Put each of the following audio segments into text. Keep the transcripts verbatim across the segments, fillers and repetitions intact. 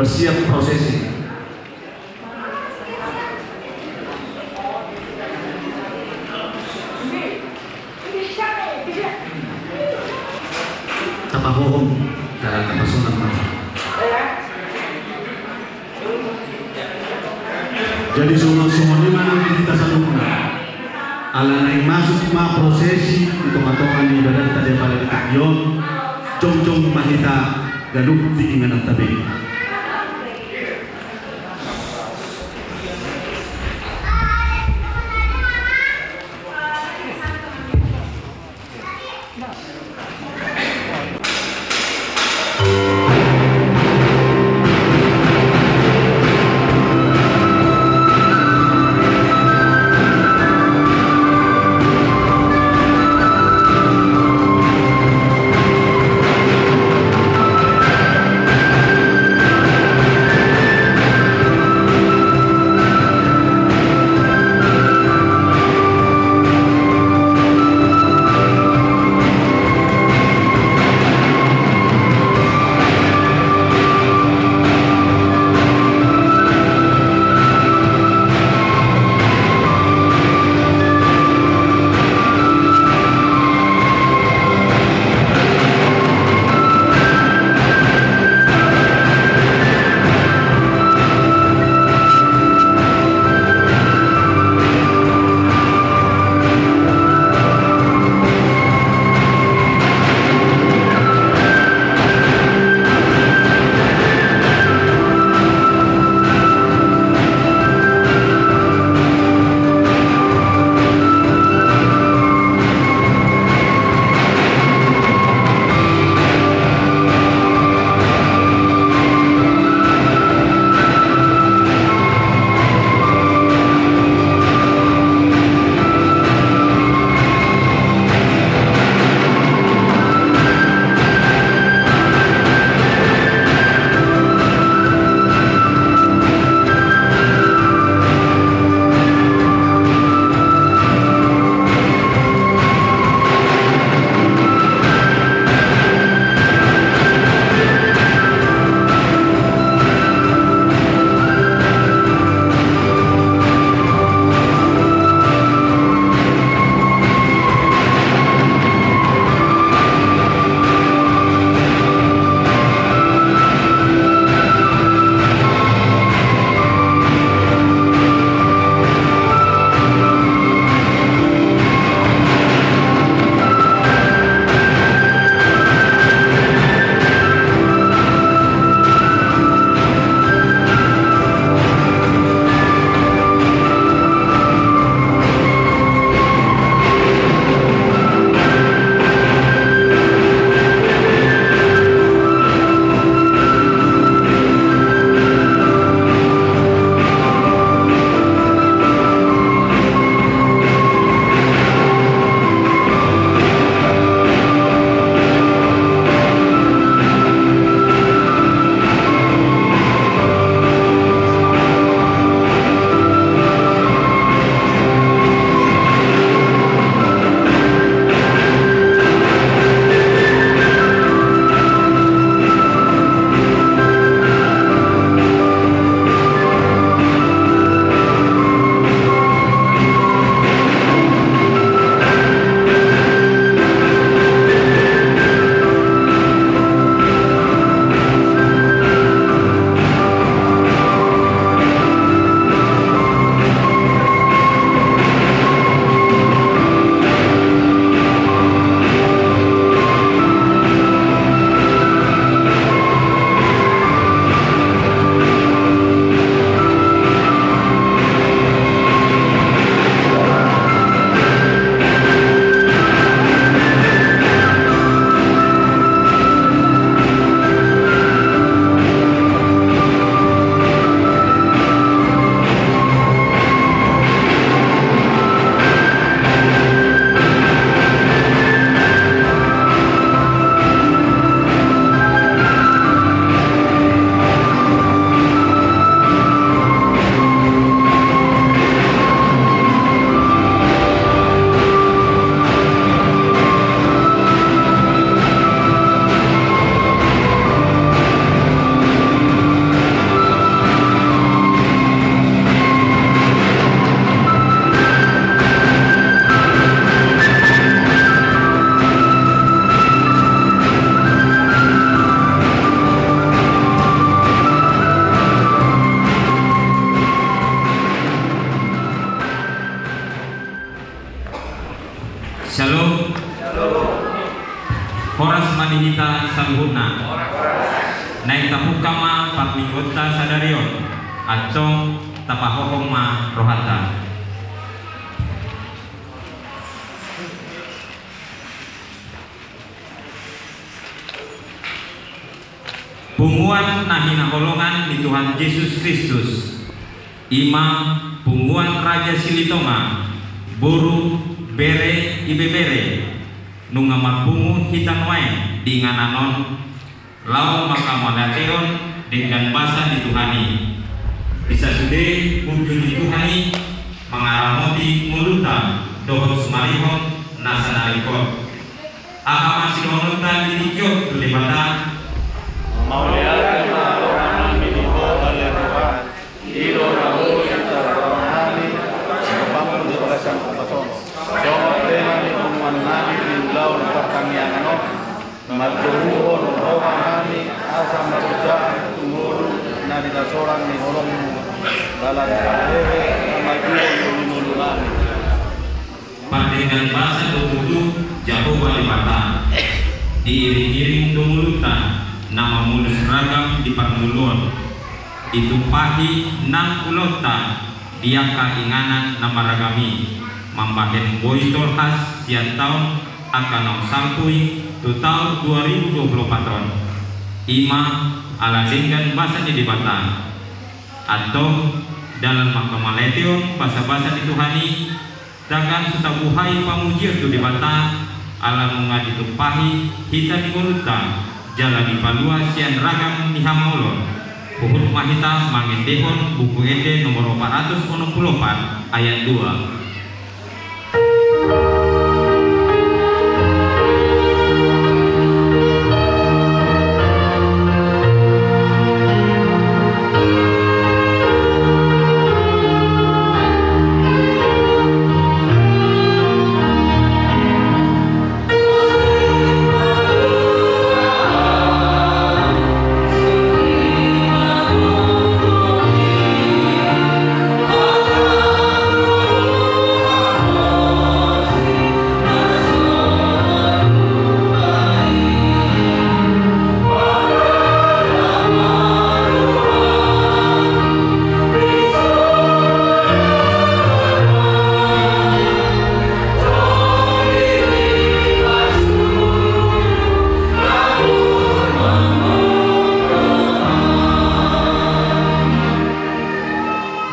Siap prosesi. Tapahohom, ta-, tapasonang ma. Jadi songon, songon i ma nang di hita saluhutna. Ala naeng masuk ma prosesi di tonga-tonga ni ibadahta di apala di tingki on, jongjong ma hita ganup di ingananta be. Hita saluhutna. Naeng tapungka ma parmingguonta sadari on, antong tapahohom ma rohanta. Punguan na hinaholongan ni Tuhan Jesus Kristus, i ma punguan Raja Silitonga, boru, bere, ibebere, nunga marpungu hita nuaeng di inganan on, laho manghamauliatehon denggan basa ni Tuhan i. Di sasude hunju ni Tuhan i mangaramoti ngolunta dohot sumarihon nasa na ringkot. Aha ma sidohononta di tingki on tu Debata? Mauliate ma roha nami di Ho, ale Tuhan. I do na boi tarbahen nami, sipampun di bagasan ombas on. Songon i ma di punguan nami di ulaon partangiangan on. Manjouhon roha nami asa marujak tu ngolu na di las holan ni holongmu, dalan na hehe na mamajuhon ngolu-ngolu nami. Pardenggan basa do tutu Jahowa Debata, diiring-iring do ngolunta na mamolus ragam di parngoluon, ditumpahi nang ulaonta di angka inganan na marragam i, mambahen boi tolhas sian taon angka naung salpu i tu taon dua ribu dua puluh opat on. I ma ala denggan basa ni Debata. Antong, dalan manghamauliatehon basa-basa ni Tuhan i, tagan so tabuhai pamujion tu Debata, ala nunga ditumpahi hita di ngolunta, jala dipalua sian ragam ni hamaolon. Huhut ma hita mangendehon Buku Ende nomor opat ratus onom puluh opat, ayat dua.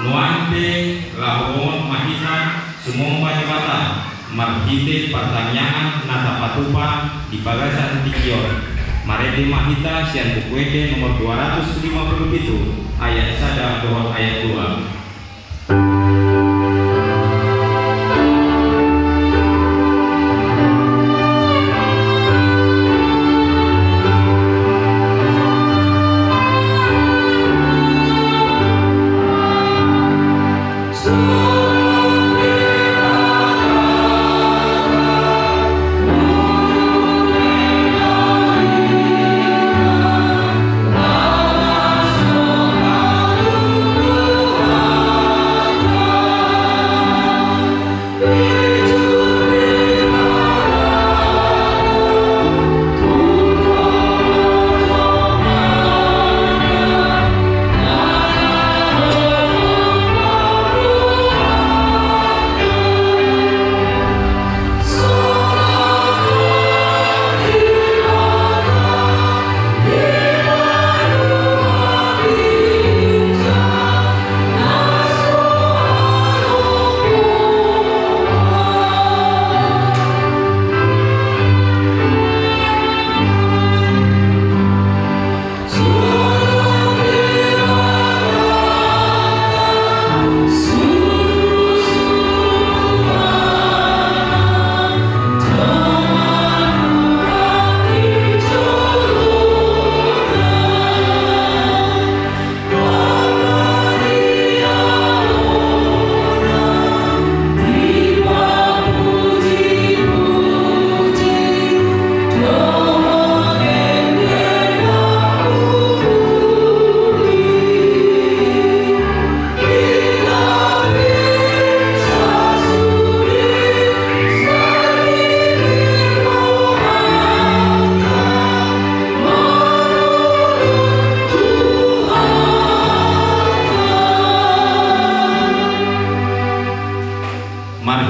Nuaeng pe laho bongot ma hita sumomba Debata marhite partangiangan na tapatupa di bagasan tingki on. Marende ma hita sian Buku Ende nomor dua ratus lima puluh pitu, ayat sada dohot ayat dua.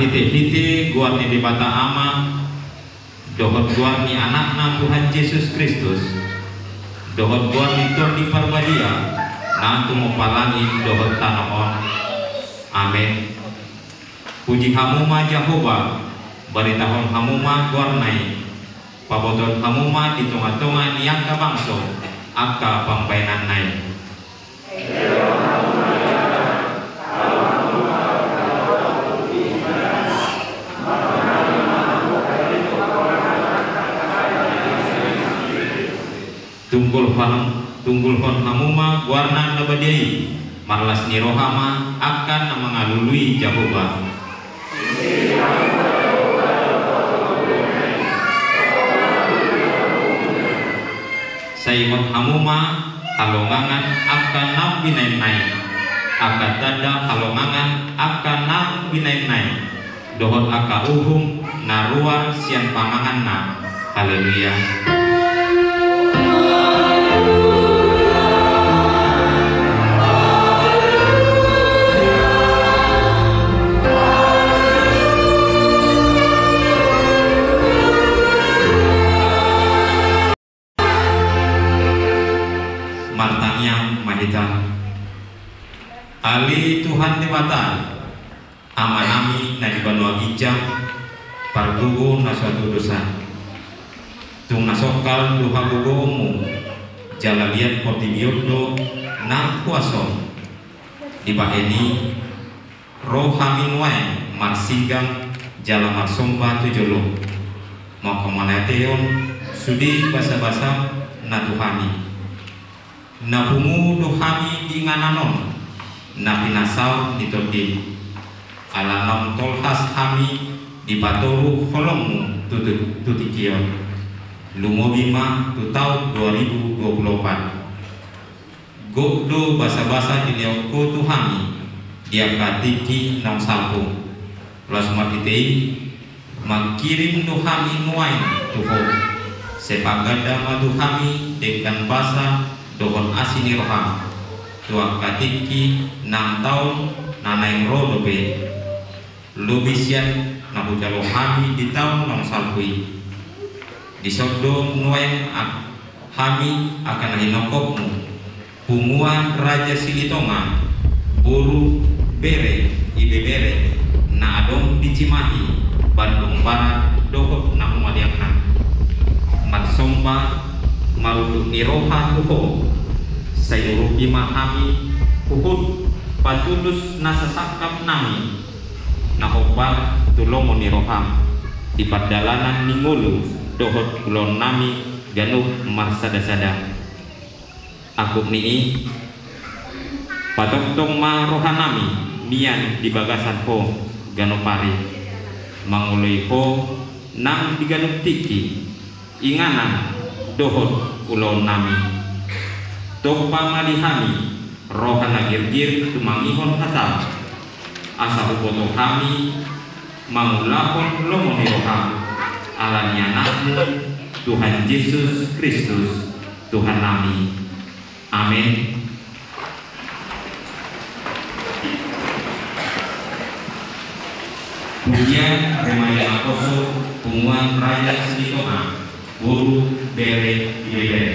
Hite-hite goar ni Debata Ama, dohot goar ni Anakna Tuhan Jesus Kristus, dohot goar ni Tondi Parbadia, na tumompa langit dohot tano on. Amen. Puji hamu ma Jahowa, baritahon hamu ma goarna i, pabotohon hamu ma di tonga-tonga ni angka bangso angka pambahenanna i. Tunggulhon, tunggulhon hamu ma goarna na badia i, marlas ni roha ma angka na mangalului Jahowa. Sai ingot hamu ma halongangan angka naung binahenna i, angka tanda halongangan angka naung binahenna i, dohot angka uhum na ruar sian pamanganna. Haleluya. Martangiang ma hita. Ale Tuhan Debata, Amanami na di banua ginjang, pargogo na so hatudosan. Tung na songkal do hagogoonmu, jala liat portibi on do nang huasom. Dibahen i, ro hami nuaeng marsinggang jala marsomba tu jolom, manghamauliatehon sude basabasam na tu hami. Na pungu do hami di inganan on, na pinasaor ni Tondim. Ala naung tolhas hami dipatoru holongmu tu, tu, tu tingki on. Lumobi ma tu taon dua ribu dua puluh opat. Gok do basabasa dilehon ho tu hami di angka tingki naung salpu. Laos marhite i, mangkirim do hami nuaeng tu ho. Sai paganda ma tu hami denggan basa dohot asi ni roham tu angka tingki nang taon na naeng ro dope. Lobi sian na hujalo hami di taon naung salpu i. Dison do nuaeng a-, hami angka na hinongkopmu, punguan Raja Silitonga, boru, bere, ibebere, na adong di Cimahi, Bandung Barat dohot na humaliangna. Marsomba, marunduk ni roha tu ho, sai urupi ma hami huhut patulus na sasangkap nami, na hombar tu lomo ni roham di pardalanan ni ngolu dohot ulaon nami ganup marsadasada. Angkup ni i, patongtong ma roha nami mian di bagasan ho ganup ari, mangoloi ho nang di ganup tingki, inganan dohot ulaon nami. Tompa ma di hami roha na girgir tumangihon hatam, asa huboto hami mangulahon lomo ni roham, ala ni Anakmu, Tuhan Jesus Kristus, Tuhan nami. Amen. Pujian Remaja Naposo, punguan Raja Silitonga, boru, bere, ibebere.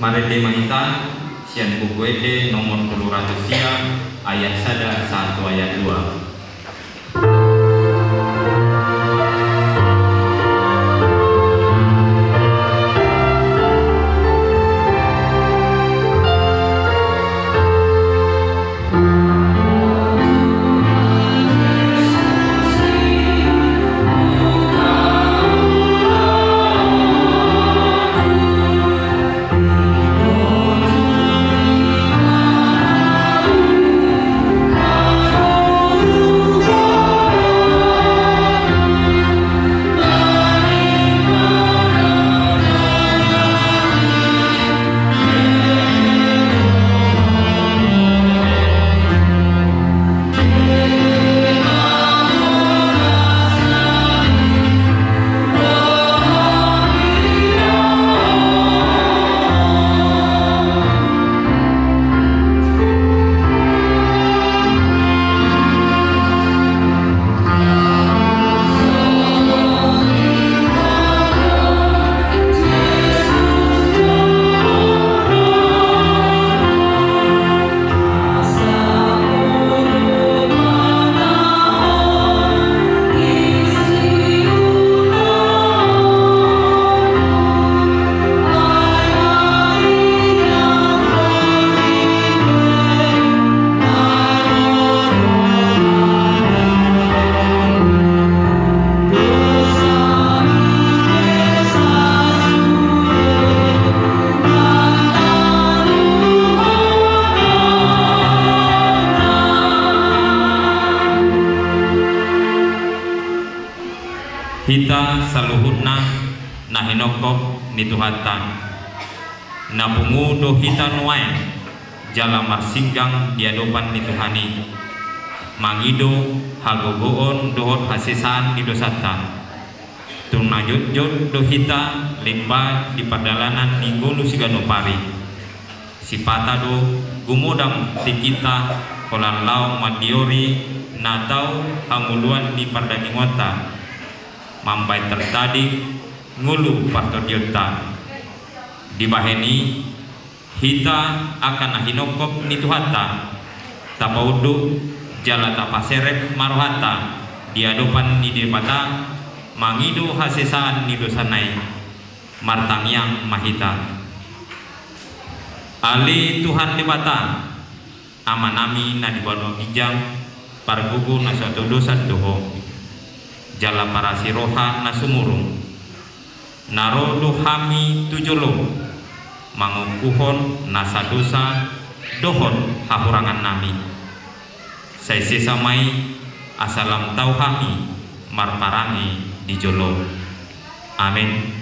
Marende ma hita sian Buku Ende nomor tolu ratus sia, ayat sada sahat tu ayat dua. Hita saluhutna na hinophop ni Tuhanta. Na pungu do hita nuaeng jala marsinggang di adopan ni Tuhan i, mangido hagogoon dohot hasesaan ni dosanta. Tung na jotjot do hita limba di pardalanan ni ngolu siganup ari. Sipata do gumodang tingkinta holan laho mandiori na tau hangoluan ni pardagingonta, mambahen tartading ngolu partondionta. Dibahen i, hita angka na hinophop ni Tuhanta, tapaunduk jala tapaserep ma rohanta di adopan ni Debata, mangido hasesaan ni dosana i. Martangiang ma hita. Ale Tuhan Debata, Amanami na di banua ginjang, pargogo na so tolosan do Ho, jala parasi roha na sumurung. Na ro do hami tu jolom, mangungkuhon nasa dosa dohot hahurangannami. Sai sesa ma i, asa lam tau hami marparange di jolom. Amen.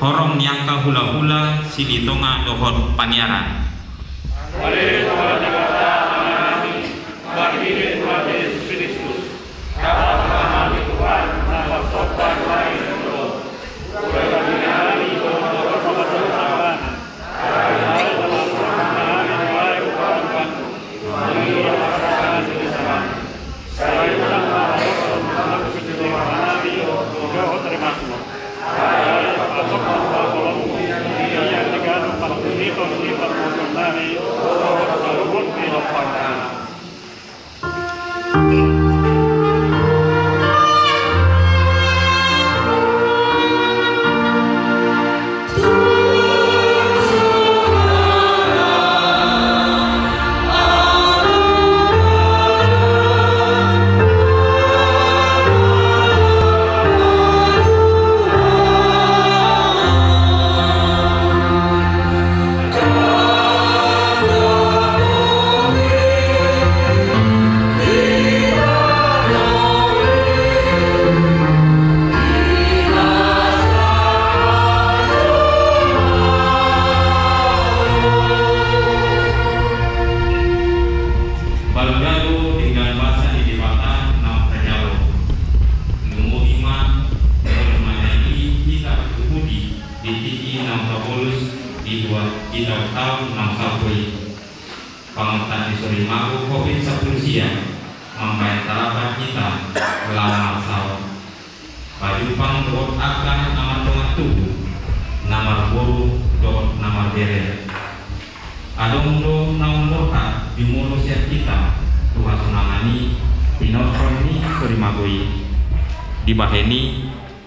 Horong ni angka hulahula Silitonga dohot paniaran. Taon naung salpu i, pangontan ni sorimago Covid sampulu sia mambahen tarapan hita laho marsaor. Pajumpang dohot angka na mardongan tubu, na marboru dohot na marbere. Adong do na umurhat jumolo sian hita tu hasonangan i, tinorhon ni sorimago i. Dibahen i,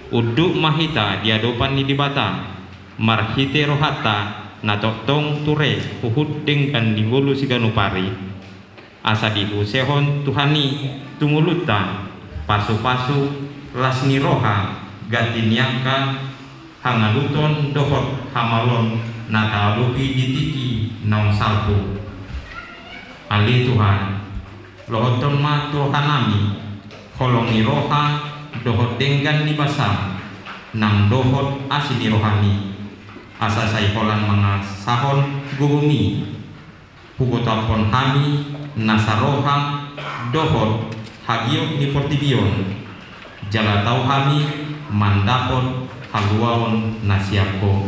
unduk ma hita di adopan ni Debata marhite rohanta na tongtong ture huhut denggan ni ngolu siganup ari. Asa diusehon Tuhan i tu ngolunta pasupasu, las ni roha, ganti ni angka hangaluton dohot hamaolon na taadopi di tingki naung salpu. Ale Tuhan, lohothon ma tu rohanami holong ni roha dohot denggan ni basa nang dohot asi ni rohami, asa sai holan mangasahon gogomi. Hugotaphon hami na saroha dohot hagiot ni portibi on, jala tau hami mandapot haluaon na sian Ho.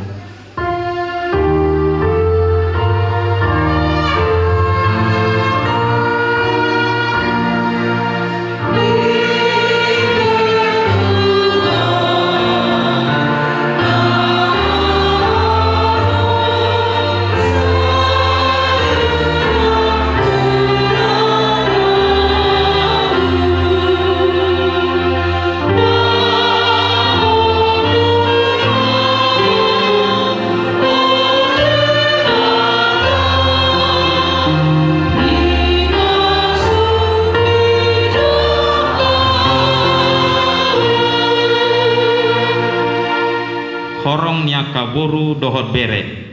Horong ni angka boru dohot bere.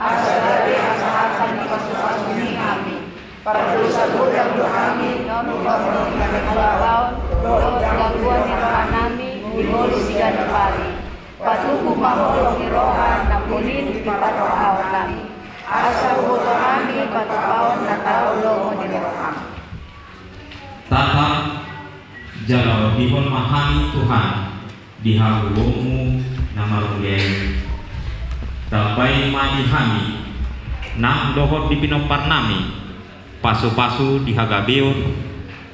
Asa gabe hasahatan ni pasupasu ni hami. Pardosa godang do hami, nunga mangalaho dohot gangguan ni rohanami di ngolu siganup ari. Patubu ma holong ni roha na polit di parrohaon nami. Asa huboto hami patupahon na tau lomo ni roham. Tatap jala ondihon ma hami Tuhan di hagogoonmu na marmulia i. Tambai ma di hami nang dohot di pinomparnami pasupasu di hagabeon,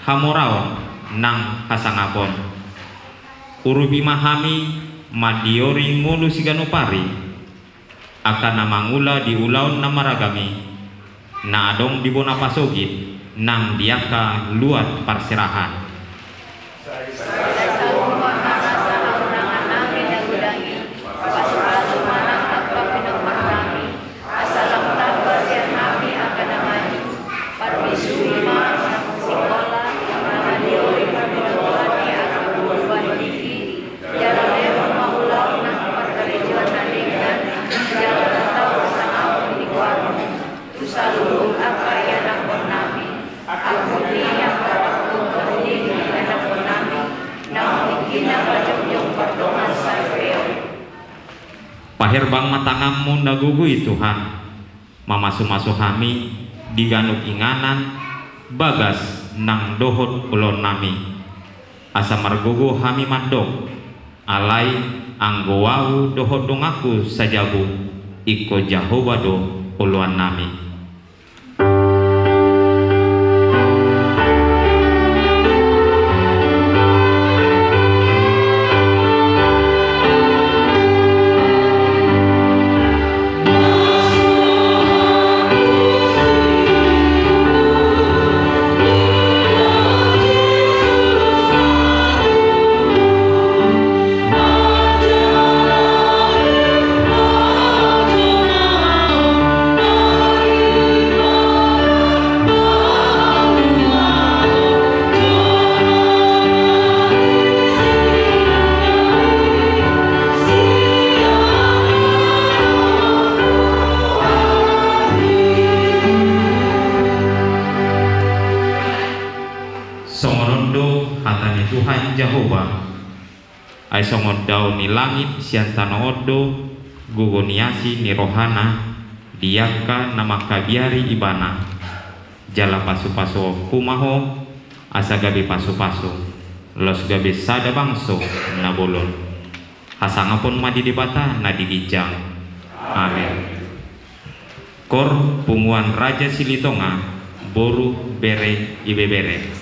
hamoraon nang hasangapon. Urupi ma hami mandiori ngolu siganup ari, angka na mangula di ulaon na maragam i, na adong di bona pasogit nang di angka luat parserahan. Sai saur ma hata sahaurangannami na godang i, pasupasu ma nang angka pinomparnami, asa lam tamba sian hami angka na maju, parbisuhi ma na singkola, mandiori parbinotoan ni angka guruan tingki, jala lehon ma ulaon nang parkarejoan na denggan, jala na tau hasangapon di goarmu tu saluhut angka ianakhonnami. Ampuni angka pangkungkung ni ianakhonnami, naung tingkina pajongjong pardongan saripeon. Paherbang ma tanganmu na gogo i Tuhan, mamasumasu hami di ganup inganan, bagas nang dohot ulaonnami. Asa margogo hami mandok, alai anggo ahu dohot donganku sajabu, ingkon Jahowa do oloannami. Songon on do hata ni Tuhan Jahowa. Ai songon dao ni langit sian tano on do gogo ni asi ni rohana di angka na mangkabiari ibana. Jala pasu-pasuonku ma ho, asa gabe pasu-pasu, laos gabe sada bangso na bolon. Hasangapon ma di Debata na di ginjang. Amen. Kor punguan Raja Silitonga, boru, bere, ibebere.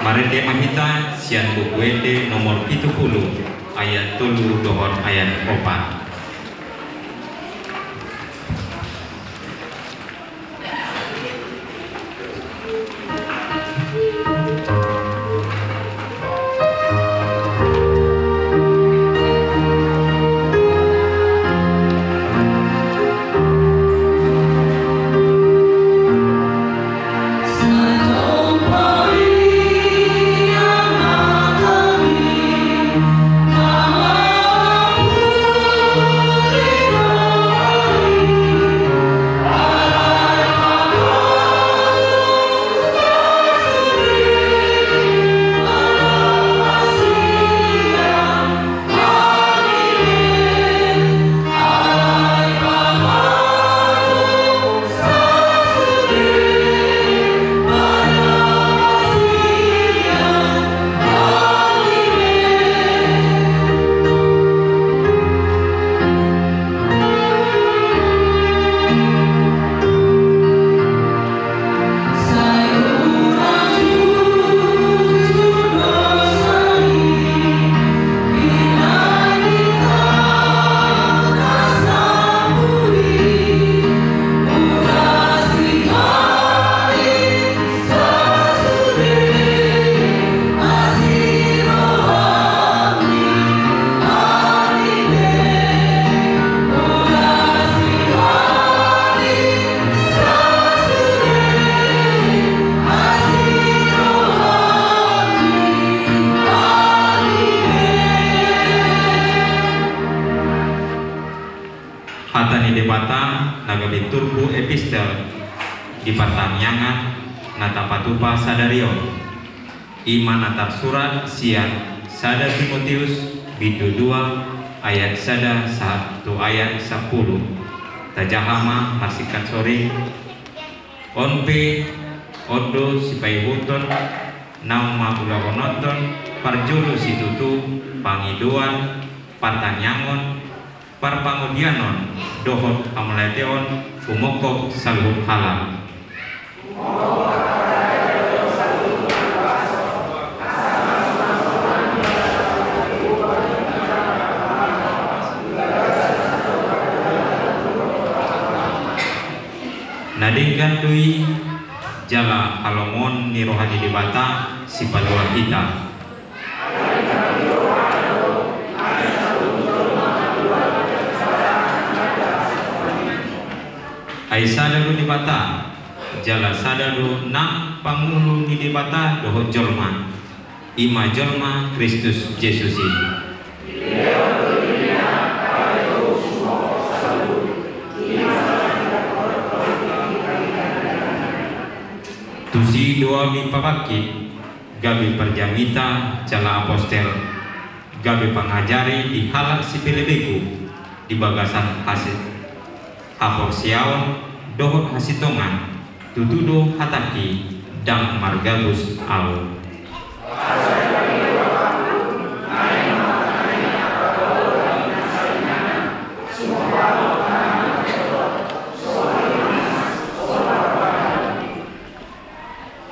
Marende ma hita sian Buku Ende nomor pitu pulu, ayat tolu dohot ayat opat. Hata ni Debata na gabe turpuk epistel di partangiangan na tapatupa sadari on, i ma na tarsurat sian sada Timoteus bindu dua ayat sada sahat tu ayat sampulu. Tajaha ma marsingkat sori. On pe, on do sipaihuthon, naung mangulahononton parjolo situtu, pangidoan, partangiangon, parpangodianon, dohot hamauliateon, humongkop saluhut halak. Na denggan do i jala halomoon ni roha ni Debata sipalua hita. Ai sada do Debata, jala sada do nang pangulu ni Debata dohot jolma, i ma jolma Kristus Jesus i. Tusi do ahu dipabangkit, gabe parjamita jala apostel, gabe pangajari di halak sipelebegu di bagasan hasi-, haporseaon dohot hasintongan. Tutu do hatangki, ndang margabus ahu.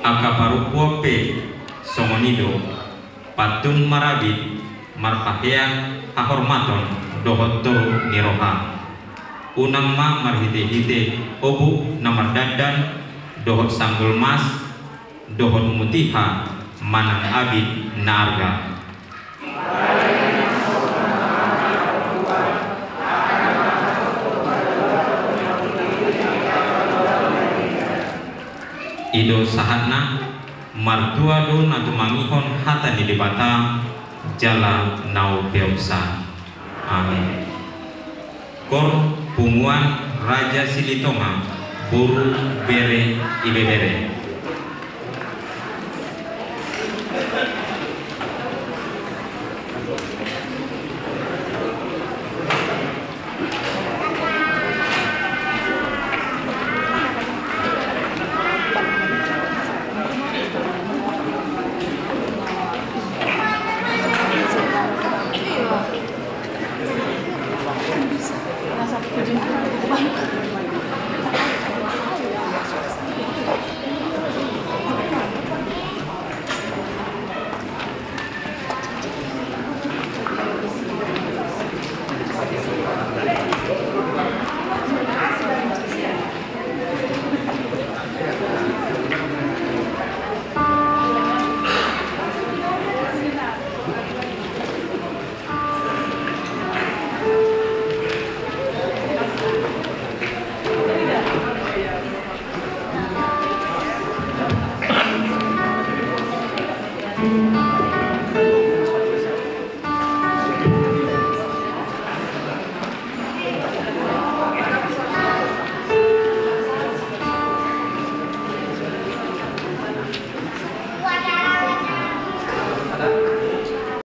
Angka parompuan pe songon i do, pantun marabit, marpahean hahormaton dohot toru ni roha. Unang ma marhitehite obu na mardandan dohot sanggul mas dohot mutiha manang abit na arga. I do sahatna. Martua do na tumangihon hata ni Debata jala na umpeopsa. Amin. Kor punguan Raja Silitonga, boru, bere, ibebere.